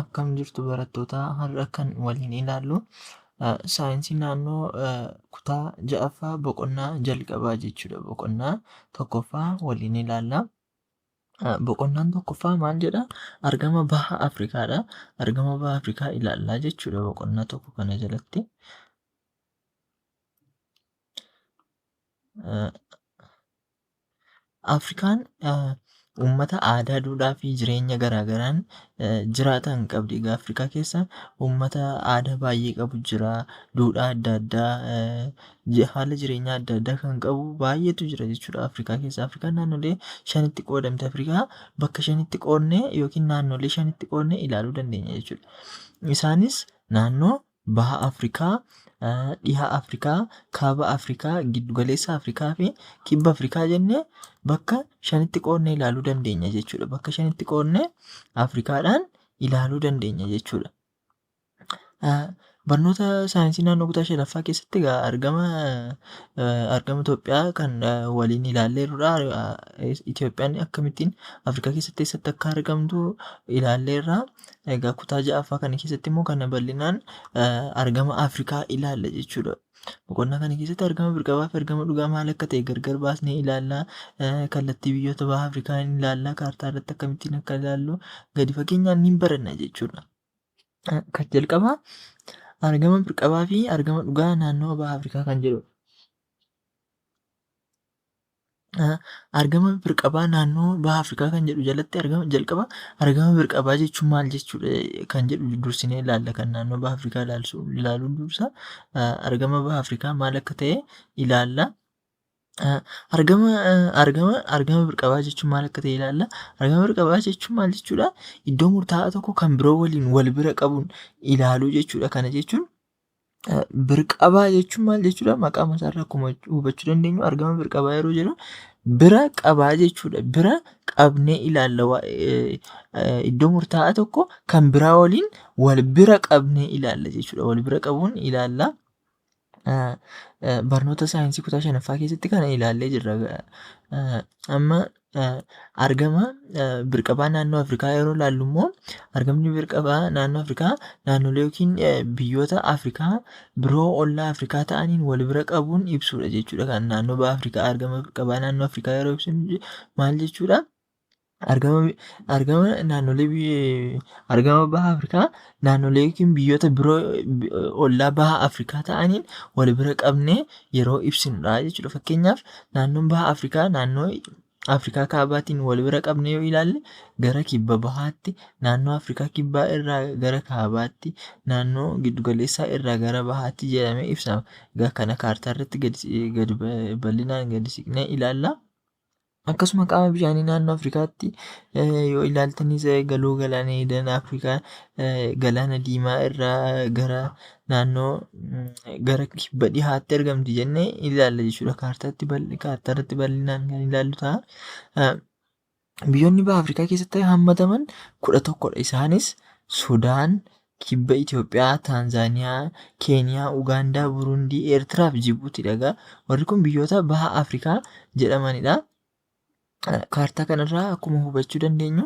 Akkam jirtu barattoota? Har'a kan waliin ilaallu saayinsii naannoo kutaa ja'affaa boqonnaa jalqabaa jechuudha. Boqonnaa tokkoffaa waliin ilaalla. Boqonnaan tokkoffaa maal jedha? Argama baha Afrikaadha. Argama baha Afrikaa ilaallaa jechuudha boqonnaa tokko kana jalatti. Afrikaan uummata aadaa, duudhaa fi jireenya garaa garaan jiraatan qabdi. Egaa Afrikaa keessa uummata aadaa baay'ee qabu jira. Duudhaa adda addaa, haala jireenyaa adda addaa kan qabu baay'eetu jira jechuudha Afrikaa keessa. Afrikaan naannolee shanitti qoodamti. Afrikaa bakka shanitti qoodnee yookiin naannolee shanitti qoodnee ilaaluu dandeenya jechuudha. Isaanis naannoo Baha Afrikaa, Dhiha Afrikaa, Kaaba Afrikaa, Giddugaleessa Afrikaa fi Kibba Afrikaa jennee bakka shanitti qoodnee ilaaluu dandeenya jechuudha. Bakka shanitti qoodnee Afrikaadhaan ilaaluu dandeenya jechuudha. Barnoota saayinsii naannoo kutaa shanaffaa keessatti egaa argama argama Itoophiyaa kan waliin ilaalleerrudha. Itoophiyaan akkamittiin Afrikaa keessatti eessatti akka argamtu ilaalleerra. Egaa kutaa ja'affaa kana keessatti immoo kana bal'inaan argama Afrikaa ilaalla jechuudha. Boqonnaa kana keessatti argama birqabaa fi argama dhugaa maal akka ta'e gargar baasnee ilaalla. Kallattii biyyoota baha Afrikaa ni ilaalla. Kaartaa irratti akkamittiin akka ilaallu gadi fageenyaan ni baranna jechuudha. Kan jalqabaa argama birqabaa fi argama dhugaa naannoo baha Afrikaa kan jedhudha. Argama birqabaa naannoo baha Afrikaa kan jedhu jalatti argama jalqaba argama birqabaa jechuun maal jechuudha kan jedhu dursinee ilaalla kan naannoo baha Afrikaa ilaalsu ilaaluu dursa argama baha Afrikaa maal akka ta'e ilaalla. Argama argama argama birqabaa jechuun maal akka ta'e ilaalla. Argama birqabaa jechuun maal jechuudha? Iddoo murtaa'aa tokko kan biroo waliin wal bira qabuun ilaaluu jechuudha. Kana jechuun Birqabaa jechuun maal jechuudha? Maqaa isaarraa akkuma hubachuu dandeenyu argama birqabaa yeroo jedhu bira qabaa jechuudha. Bira qabnee ilaalla iddoo murtaa'aa tokko kan biraa waliin wal bira qabnee ilaalla jechuudha. Wal bira qabuun ilaalla. Barnoota saayinsii kutaa shanaffaa keessatti kana ilaallee jirra. Amma argama birqabaa naannoo Afrikaa yeroo ilaallu immoo argamni birqabaa naannoo Afrikaa naannolee yookiin biyyoota Afrikaa biroo ollaa Afrikaa ta'aniin wal bira qabuun ibsuudha jechuudha. Kan naannoo baha Afrikaa argama birqabaa naannoo Afrikaa yeroo ibsinu maal jechuudha? Argama argama naannolee argama baha Afrikaa naannolee yookiin biyyoota biroo ollaa baha Afrikaa ta'aniin wal bira qabnee yeroo ibsinudha jechuudha. Fakkeenyaaf naannoon baha Afrikaa naannoo Afrikaa kaabaatiin wal bira qabnee yoo ilaalle gara kibba bahaatti, naannoo Afrikaa kibbaa irraa gara kaabaatti, naannoo giddugaleessaa irraa gara bahaatti jedhamee ibsama. Egaa kana kaartaa irratti gadi bal'inaan gadi siqnee ilaalla. Akkasuma qaama bishaanii naannoo Afrikaatti yoo ilaaltanis galoo galaana Edan Afrikaa galaana diimaa irraa gara naannoo gara kibba dhihaatti argamti jennee ilaalla jechuudha. Kaartaatti kaartaa irratti bal'inaan kan ilaallu ta'a. Biyyoonni baha Afrikaa keessatti hammataman 11dha. Isaanis Sudaan, Kibba Itoophiyaa, Taanzaaniyaa, Keeniyaa, Ugaandaa, Burundii, Eertiraa fi Jibuutiidha. Egaa warri kun biyyoota baha Afrikaa jedhamanidha. Kaartaa kanarraa akkuma hubachuu dandeenyu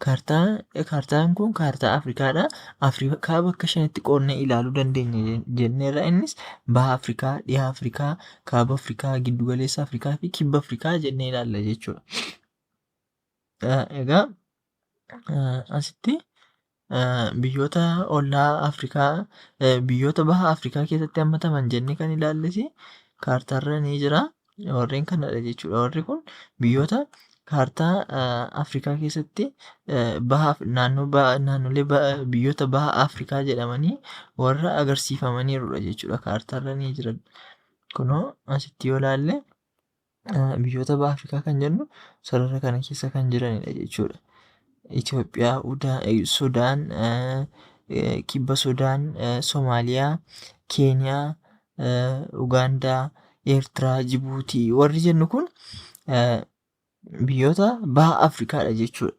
kaartaa kaartaan kun kaartaa Afrikaadha. Afrikaa bakka shanitti qoodnee ilaaluu dandeenya jenneerra innis baha Afrikaa, dhiha Afrikaa, kaaba Afrikaa, giddugaleessa Afrikaa fi kibba Afrikaa jennee ilaalla jechuudha. Egaa asitti biyyoota ollaa Afrikaa biyyoota baha Afrikaa keessatti hammataman jennee kan ilaalles kaartaarra ni jira. Warreen kanadha jechuudha. Warri kun biyyoota kaartaa Afrikaa keessatti baha naannoo naannolee biyyoota baha Afrikaa jedhamanii warra agarsiifamaniirudha jechuudha. Kaartaarra ni jira. Kunoo asitti yoo ilaalle biyyoota baha Afrikaa kan jennu sarara kana keessa kan jiranidha jechuudha. Itoophiyaa, Sudaan, Kibba Sudaan, Somaaliyaa, Keeniyaa, Ugaandaa, Eertiraa, Jibuutii warri jennu kun biyyoota baha Afrikaadha jechuudha.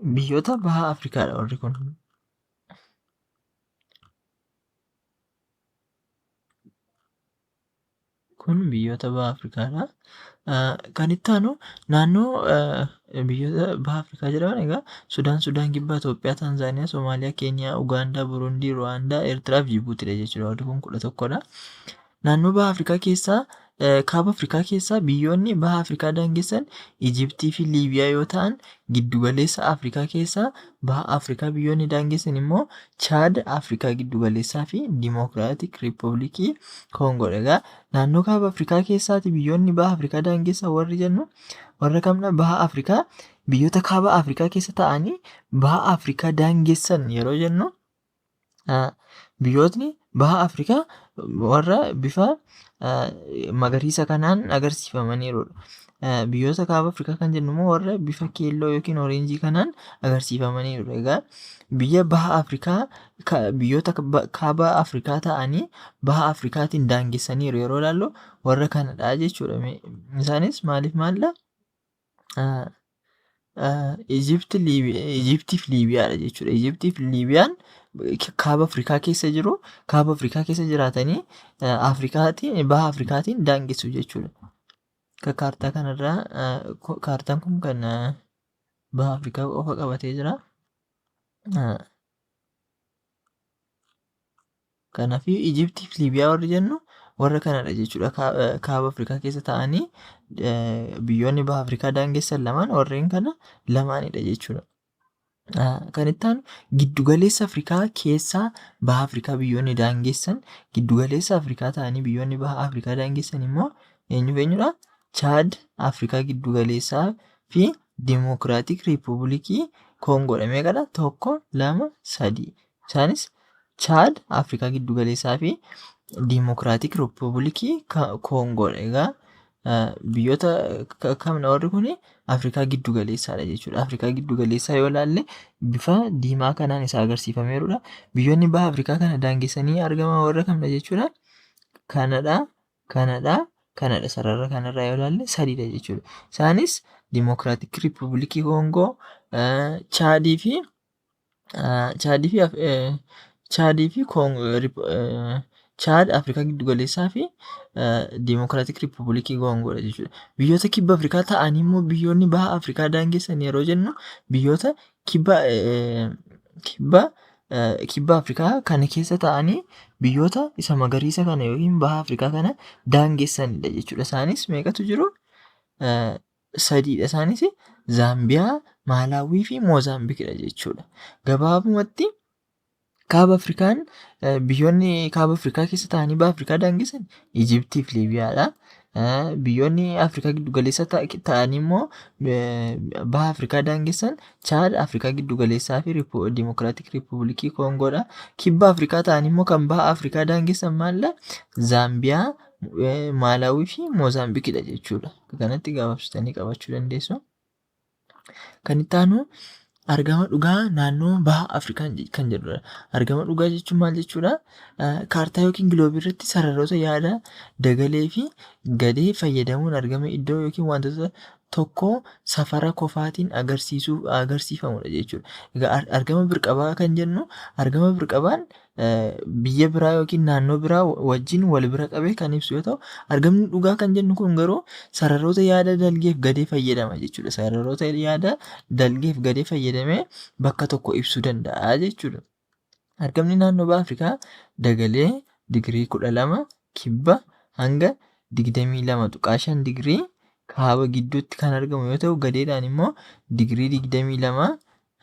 Biyyoota baha Afrikaadha warri kun. Kun biyyoota baha Afrikaadha. Kan itti aanu naannoo biyyoota baha Afrikaa jedhaman egaa Sudaan, Sudaan Kibbaa, Itoophiyaa, Taanzaaniyaa, Somaaliyaa, Keeniyaa, Ugaandaa, Burundii, Ruwaandaa, Eertiraa fi Jibuutiidha jechuudha. Warri kun 11dha. Naannoo baha Afrikaa keessaa kaaba Afrikaa keessaa biyyoonni baha Afrikaa daangessan Ijiptii fi Liibiyaa yoo ta'an giddugaleessa Afrikaa keessaa baha Afrikaa biyyoonni daangessan immoo Chaad, Afrikaa giddugaleessaa fi Dimookiraatik Riippubilikii Koongoodha. Egaa naannoo kaaba Afrikaa keessaati biyyoonni baha Afrikaa daangessan warri jennu warra kamdha? Baha Afrikaa biyyoota kaaba Afrikaa keessa ta'anii baha Afrikaa daangessan yeroo jennu biyyootni baha Afrikaa warra bifa magariisa kanaan agarsiifamaniirudha. Biyyoota kaaba Afrikaa kan jennu immoo warra bifa keelloo yookiin oreenjii kanaan agarsiifamaniirudha. Egaa biyya baha Afrikaa biyyoota kaaba Afrikaa ta'anii baha Afrikaatiin daangessaniiru yeroo ilaallu warra kanadha jechuudha. Isaanis maaliif maalidha? Ijiptii fi Liibiyaadha jechuudha. Ijiptii fi Liibiyaan kaaba Afrikaa keessa jiru. Kaaba Afrikaa keessa jiraatanii Afrikaatiin baha Afrikaatiin daangessu jechuudha. Akka kaartaa kanarraa kaartaan kun kan baha Afrikaa qofa qabatee jira. Kanaaf Ijiptii fi Liibiyaa warri jennu warra kanadha jechuudha. Kaaba Afrikaa keessa ta'anii biyyoonni baha Afrikaa daangessan lamaan warreen kana lamaanidha jechuudha. Kan itti aanu giddugaleessa Afrikaa keessaa baha Afrikaa biyyoonni daangessan giddugaleessa Afrikaa ta'anii biyyoonni baha Afrikaa daangessan immoo eenyu fi eenyudha? Chaad, Afrikaa giddugaleessaa fi Dimookiraatik Riippubilikii Koongoodha. Meeqadha? Tokko, lama, sadii. Isaanis Chaad, Afrikaa Giddugaleessaa fi Diimokiraatik Riippubilikii Koongoodha. Egaa biyyoota kamidha warri kun? Afrikaa Giddugaleessaadha jechuudha. Afrikaa Giddugaleessaa yoo ilaalle bifa diimaa kanaan isa agarsiifameerudha. Biyyoonni baha Afrikaa kana daangessanii argaman warra kamidha jechuudha? Kanadha, kanadha, kanadha. Sarara kanarraa yoo ilaalle sadiidha jechuudha. Isaanis Diimokiraatik Riippubilikii Koongoo, Chaadii fi Chaadii fi Chaadii fi Chaad Afrikaa Giddugaleessaa fi Diimokiraatik Riippubilikii Koongoodha jechuudha. Biyyoota kibba Afrikaa ta'anii immoo biyyoonni baha Afrikaa daangessan yeroo jennu biyyoota kibba kibba kibba Afrikaa kana keessa ta'anii biyyoota isa magariisa kana yookiin baha Afrikaa kana daangessanidha jechuudha. Isaanis meeqatu jiru? Sadiidha. Isaanis Zaambiyaa, Maalaawwii fi Moozaambiikidha jechuudha. Gabaabumatti kaaba Afrikaan biyyoonni kaaba Afrikaa keessa ta'anii baha Afrikaa daangessan Ijiptii fi Liibiyaadha. Biyyoonni Afrikaa giddugaleessa ta'anii immoo baha Afrikaa daangessan Chaad, Afrikaa giddugaleessaa fi Dimokiraatik Riippubilikii Koongoodha. Kibba Afrikaa ta'anii immoo kan baha Afrikaa daangessan maalidha? Zaambiyaa, Maalaawii fi Moozaambiikidha jechuudha. Akka kanatti gabaabsitanii qabachuu dandeessu. Kan itti aanu argama dhugaa naannoo baha Afrikaa kan jedhudha. Argama dhugaa jechuun maal jechuudha? Kaartaa yookiin giloobii irratti sararoota yaada dagalee fi gadee fayyadamuun argama iddoo yookiin wantoota tokko safara kofaatiin agarsiisuu agarsiifamudha jechuudha. Egaa argama birqabaa kan jennu argama birqabaan biyya biraa yookiin naannoo biraa wajjin wal bira qabee kan ibsu yoo ta'u, argamni dhugaa kan jennu kun garuu sararoota yaada dalgeef gadee fayyadama jechuudha. Sararoota yaada dalgeef gadee fayyadamee bakka tokko ibsuu danda'a jechuudha. Argamni naannoo baha Afrikaa dagalee digirii 12 kibba hanga 22.5 digirii kaaba gidduutti kan argamu yoo ta'u, gadeedhaan immoo digirii 22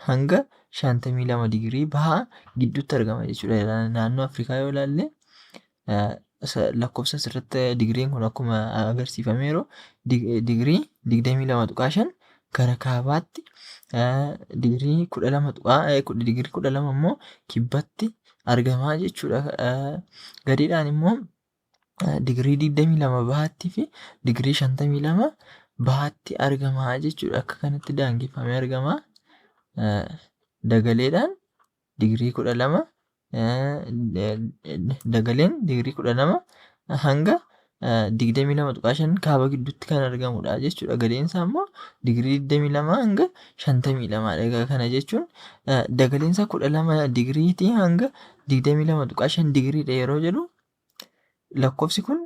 hanga 52 digirii baha gidduutti argama jechuudha. Naannoo Afrikaa yoo ilaalle lakkoofsa asirratti digiriin kun akkuma agarsiifameeru digirii 22.5 gara kaabaatti digirii 12 tuqaa digirii 12 immoo kibbatti argama jechuudha. Gadiidhaan immoo digirii 22 bahaatti fi digirii 52 bahaatti argama jechuudha. Akka kanatti daangeffamee argama. Dagaleedhaan digirii 12 dagaleen digirii 12 hanga 22.5 kaaba gidduutti kan argamudha jechuudha. Gadeen isaa immoo digirii 22 hanga 52 dha. Egaa kana jechuun dagaleen isaa 12 digiriitii hanga 22.5 digiriidha yeroo jedhu lakkoofsi kun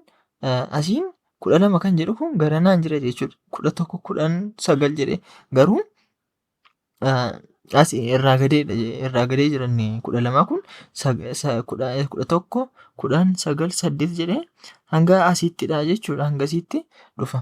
Asiin 12 kan jedhu kun garanaan jira jechuudha. 11, 10, 9 jedhee garuu as irraa gadeedha irraa gadee jiran 12 kun 11, 10, 9, 8 jedhee hanga asiittidha jechuudha. Hanga asiitti dhufa.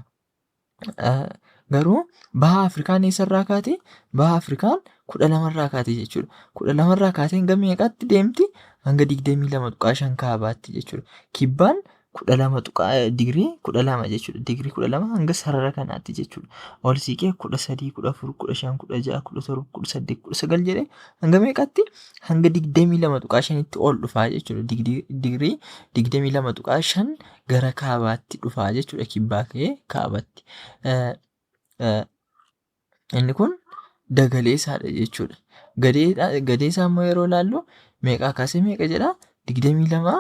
Garuu baha Afrikaan eessarraa kaate? Baha Afrikaan 12rraa kaate jechuudha. 12rraa kaatee hanga meeqaatti deemti? Hanga 22.5 kaabaatti jechuudha. Kibbaan 12 tuqaa digirii 12 jechuudha. Digirii 12 hanga sarara kanaatti jechuudha. Ol siiqee 13, 14, 15, 16, 17, 18, 19 jedhee hanga meeqaatti? Hanga 22.5tti ol dhufaa jechuudha. Digirii 22.5 gara kaabaatti dhufaa jechuudha. Kibbaa ka'ee kaabatti. Inni kun dagalee isaadha jechuudha. Gadee isaa immoo yeroo ilaallu meeqaa kaasee meeqa jedhaa? 22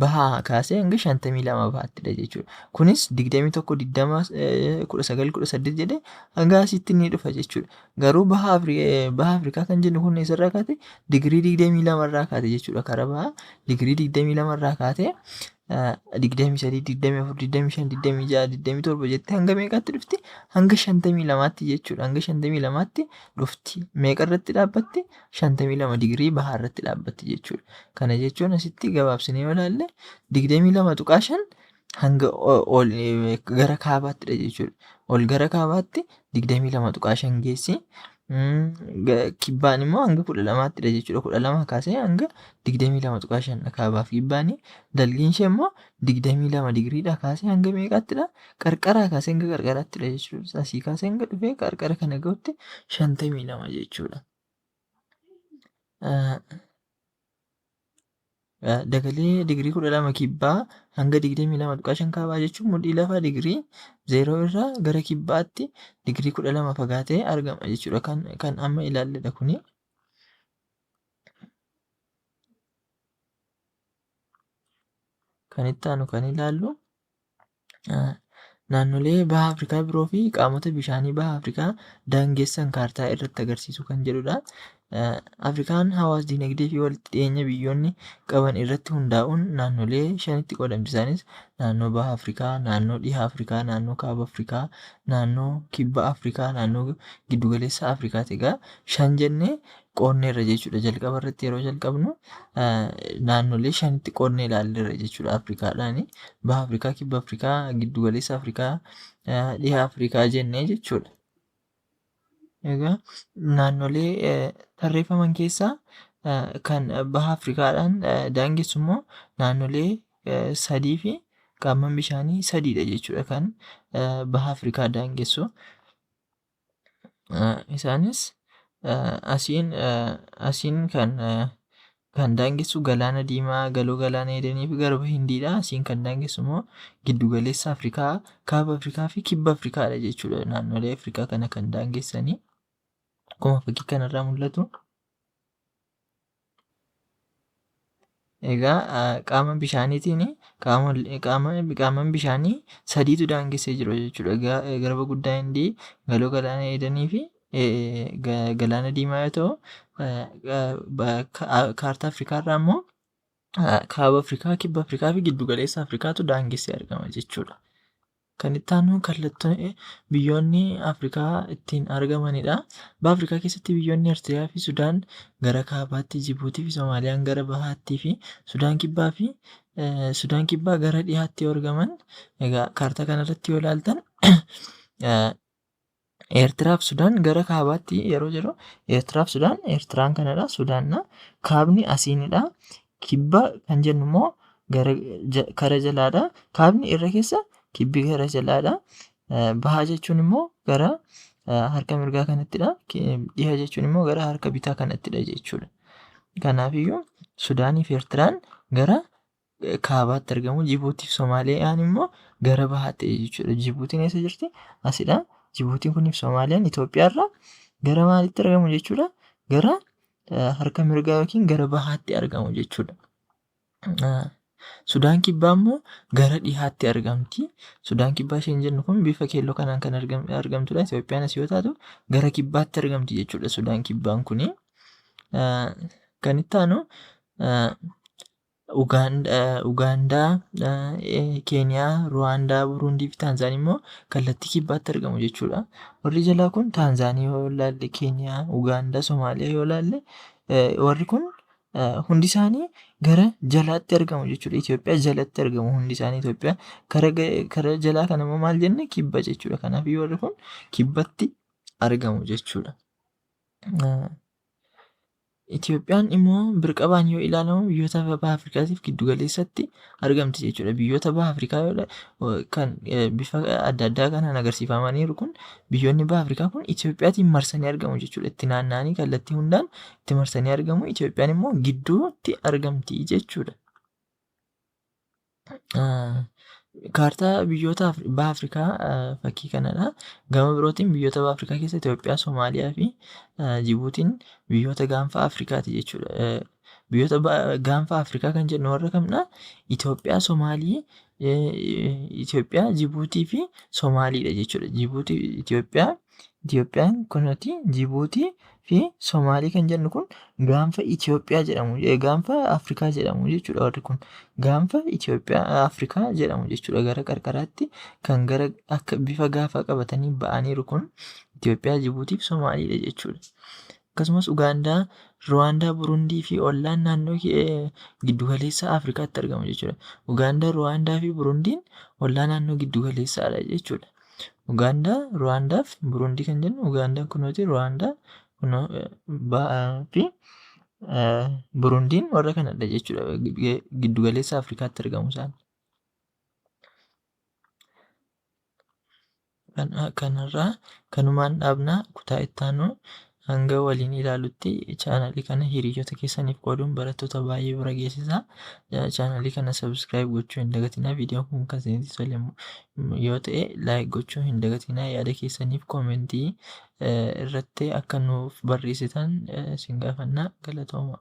bahaa kaasee hanga 52 bahaattidha jechuudha. Kunis 21, 20, 19, 18 jedhee hanga asitti ni dhufa jechuudha. Garuu baha Afrikaa kan jennu kun eessarraa kaate? Digirii 22 irraa kaate jechuudha. Karaa bahaa digirii 22 irraa kaatee 23, 24, 25, 26, 27 jettee hanga meeqaatti dhufti? Hanga 52tti jechuudha. Hanga 52tti dhufti. Meeqa irratti dhaabbatti? 52 digirii bahaa irratti dhaabbatti jechuudha. Kana jechuun asitti gabaabsinee yoo ilaalle 22.5 hanga ol gara kaabaattidha jechuudha. Ol gara kaabaatti 22.5 geessi. Kibbaan immoo hanga 12ttidha jechuudha. 12 kaasee hanga 22.5 kaabaaf kibbaani. Dalgiin ishee immoo 22 digiriidha kaasee hanga meeqaattidha? Qarqaraa kaasee hanga qarqaraattidha jechuudha. Asii kaasee hanga dhufee qarqara kana gahutti 52 jechuudha. Dagalee digirii 12 kibbaa hanga 22.5 kaabaa jechuun mudhii lafaa digirii 0 irraa gara kibbaatti digirii 12 fagaatee argama jechuudha. Kan amma ilaalledha kuni. Kan itti aanu kan ilaallu naannolee baha Afrikaa biroo fi qaamota bishaanii baha Afrikaa daangessan kaartaa irratti agarsiisu kan jedhudha. Afrikaan hawaas dinagdee fi walitti dhiyeenya biyyoonni qaban irratti hundaa'uun naannolee shanitti qoodamti. Isaanis naannoo baha Afrikaa, naannoo dhiha Afrikaa, naannoo kaaba Afrikaa, naannoo kibba Afrikaa, naannoo giddugaleessa Afrikaati. Egaa shan jennee qoodneerra jechuudha. Jalqaba irratti yeroo jalqabnu naannolee shanitti qoodnee ilaalleerra jechuudha Afrikaadhaani. Baha Afrikaa, kibba Afrikaa, giddugaleessa Afrikaa, dhiha Afrikaa jennee jechuudha. Egaa naannolee tarreeffaman keessaa kan baha Afrikaadhaan daangessu immoo naannolee sadii fi qaamman bishaanii sadiidha jechuudha kan baha Afrikaa daangessu. Isaanis asiin kan daangessu Galaana Diimaa, Galoo Galaana Edenii fi Garba Hindiidha. Asiin kan daangessu immoo giddugaleessa Afrikaa, Kaaba Afrikaa fi Kibba Afrikaadha jechuudha. Naannolee Afrikaa kana kan daangessanii. Akkuma fakkii kanarraa mul'atu. Egaa qaama bishaaniitiin qaama bishaanii sadiitu daangessee jiru jechuudha. Garba guddaa Hindii, Galoo Galaana Edenii fi Galaana Diimaa yoo ta'u, kaartaa Afrikaa irraa immoo kaaba Afrikaa, kibba Afrikaa fi giddugaleessa Afrikaatu daangessee argama jechuudha. Kan itti aanu kallattii biyyoonni Afrikaa ittiin argamanidha. Baha Afrikaa keessatti biyyoonni Eertiriyaa fi Sudaan gara kaabaatti, Jibuutii fi Somaaliyaan gara bahaattii fi Sudaan kibbaa fi Sudaan kibbaa gara dhihaatti yoo argaman, egaa kaartaa kanarratti yoo ilaaltan Eertiraa fi Sudaan gara kaabaatti yeroo jedhu Eertiraa fi Sudaan Eertiraan kanadha Sudaanidha. Kaabni asiinidha. Kibba kan jennu immoo gara kara jalaadha. Kaabni irra keessa kibbi gara jalaadha. Baha jechuun immoo gara harka mirgaa kanattidha. Dhiha jechuun immoo gara harka bitaa kanattidha jechuudha. Kanaafiyyuu Sudaanii fi Eertiraan gara kaabaatti argamu. Jibuutii fi Somaaliyaan immoo gara bahaatti jechuudha. Jibuutiin eessa jirti? Asidha. Jibuutiin kunii fi Somaaliyaan Itoophiyaarraa gara maalitti argamu jechuudha? Gara harka mirgaa yookiin gara bahaatti argamu jechuudha. Sudaan kibbaa immoo gara dhihaatti argamti. Sudaan kibbaa isheen jennu kun bifa keelloo kanaan kan argamtudha. Itoophiyaan as yoo taatu gara kibbaatti argamti jechuudha Sudaan kibbaan kuni. Kan itti aanu Ugaandaa, Keeniyaa, Ruwaandaa, Buruundii fi Taanzaanii immoo kallattii kibbaatti argamu jechuudha. Warri jalaa kun Taanzaanii yoo ilaalle, Keeniyaa, Ugaandaa, Somaaliyaa yoo ilaalle warri kun hundi isaanii gara jalaatti argamu jechuudha. Itoophiyaa jalatti argamu hundi isaanii Itoophiyaa. Kara jalaa kana immoo maal jenne kibba jechuudha. Kanaaf warri kun kibbatti argamu jechuudha. Itoophiyaan immoo birqabaan yoo ilaalamu biyyoota baha Afrikaatiif giddu galeessatti argamti jechuudha. Biyyoota baha Afrikaa kan bifa adda addaa kanaan agarsiifamaniiru kun biyyoonni baha Afrikaa kun Itoophiyaatiin marsanii argamu jechuudha. Itti naanna'anii kallattii hundaan itti marsanii argamu. Itoophiyaan immoo gidduutti argamti jechuudha. Kaartaa biyyoota baha Afrikaa fakkii kanadha. Gama birootiin biyyoota baha Afrikaa keessa Itoophiyaa, Somaaliyaa fi Jibuutiin biyyoota gaanfa Afrikaati jechuudha. Biyyoota gaanfa Afrikaa kan jennu warra kamidha? Itoophiyaa, Somaalii, Itoophiyaa, Jibuutii fi Somaaliidha jechuudha. Jibuutii, Itoophiyaa, Itoophiyaan kunuuti Jibuutii fi Somaalii kan jennu kun gaanfa Itoophiyaa jedhamu, gaanfa Afrikaa jedhamu jechuudha warri kun. Gaanfa Itoophiyaa Afrikaa jedhamu jechuudha. Gara qarqaraatti kan gara akka bifa gaafaa qabatanii ba'aniiru kun Itoophiyaa, Jibuutii fi Somaaliidha jechuudha. Akkasumas Ugaandaa, Ruwaandaa, Burundii fi ollaan naannoo giddugaleessa Afrikaatti argamu jechuudha. Ugaandaa, Ruwaandaa fi Burundiin ollaa naannoo giddugaleessaadha jechuudha. Ugaandaa, Ruwaandaa fi Burundii kan jennu Ugaandaan kunooti Ruwaandaa kunoo fi Burundiin warra kanadha jechuudha. Giddugaleessa Afrikaatti argamu isaan. Kanarraa kanumaan dhaabnaa kutaa itti aanu hanga waliin ilaalutti chaanalii kana hiriyoota keessaniif qooduun barattoota baay'ee bira geessisaa. Chaanalii kana subscribe gochuu hin dagatinaa. Viidiyoon kun kan isinitti tole yoo ta'e like gochuu hin dagatinaa. Yaada keessaniif koomentii irratti akka nuuf barreessitan isin gaafannaa. Galatooma.